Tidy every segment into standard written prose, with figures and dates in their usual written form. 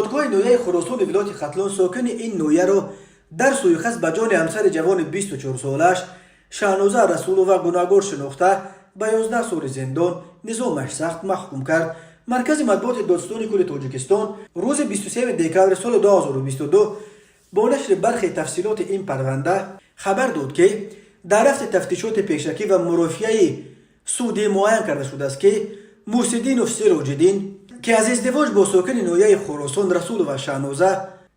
Додгоҳи ноҳияи Хуросони вилояти Хатлон сокини ин ноҳияро дар сӯиқасд ба ҷони ҳамсари ҷавони 24-солааш Шаҳноза Расулова гунаҳгор шинохта, ба 11 соли зиндон низомаш сахт маҳкум кард. Маркази матбуоти Додситони кулли Тоҷикистон рӯзи 23 декабри соли 2022 бо нашри бархе тафсилоти ин парванда хабар дод, ки дар рафти тафтишоти пешакӣ ва мурофиаи судӣ муайян карда шудааст, ки Мусиддинов Сироҷиддин, ки аз издивоҷ бо сокини ноҳияи Хуросон Расулова Шаҳноза,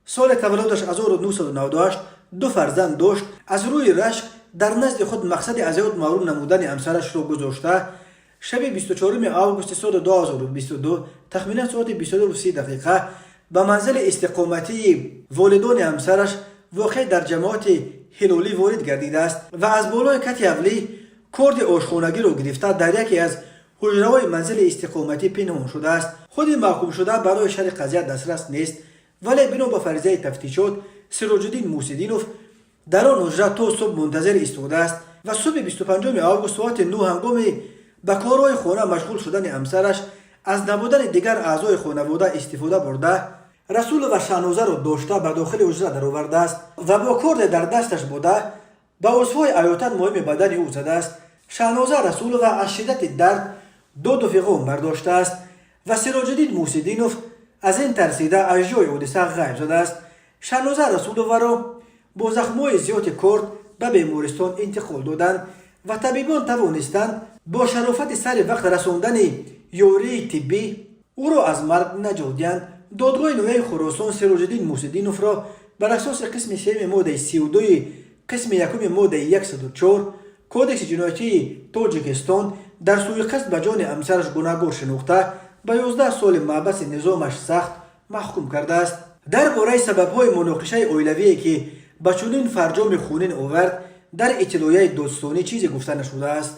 соли таваллудаш 1998, ду фарзанд дошт, аз рӯи рашк дар назди худ мақсади аз ҳаёт маҳрум намудани ҳамсарашро гузошта, шаби 24 августи соли 2022 тахминан соати 22:30 дақиқа ба манзили истиқоматии волидони ҳамсараш, воқеъ дар ҷамоати Ҳилолӣ, ворид гардидааст ва аз болои кати ҳавлӣ корди ошхонагиро гирифта, дар яке аз ҳуҷраҳои манзили истиқоматӣ пинҳон шудааст. Худи маҳкумшуда барои шарҳи қазия дастрас нест, вале бино ба фарзияи тафтишот, Сироҷиддин Мусиддинов дар он ҳуҷра то субҳ мунтазир истодааст ва субҳи 25 август соати 9, ҳангоми ба корҳои хона машғул шудани ҳамсараш, аз набудани дигар аъзои хонавода истифода бурда, Расулова Шаҳнозаро дошта, ба дохили ҳуҷра даровардааст ва бо корде дар дасташ буда ба узвҳои ҳаётан муҳими бадани ӯ задааст. Шаҳноза Расулова аз шиддати дард доду фиғон бардоштааст ва Сироҷиддин Мусиддинов аз ин тарсида аз ҷои ҳодиса ғайб задааст. Шаҳноза Расуловаро бо захмҳои зиёди корд ба бемористон интиқол доданд ва табибон тавонистанд бо шарофати сари вақт расондани ёрии тиббӣ ӯро аз марг наҷот диҳанд. Додгоҳи ноҳияи Хуросон Сироҷиддин Мусиддиновро бар асоси қисми сеюми моддаи 32, қисми якуми моддаи 104 Кодекси ҷиноятии Тоҷикистон дар сӯиқасд ба ҷони ҳамсараш гунаҳгор шинохта, ба 11 соли маҳбаси низомаш сахт маҳкум кардааст. Дар бораи сабабҳои муноқишаи оилавие, ки ба чунин фарҷоми хунин овард, дар иттилоияи додситонӣ чизе гуфта нашудааст.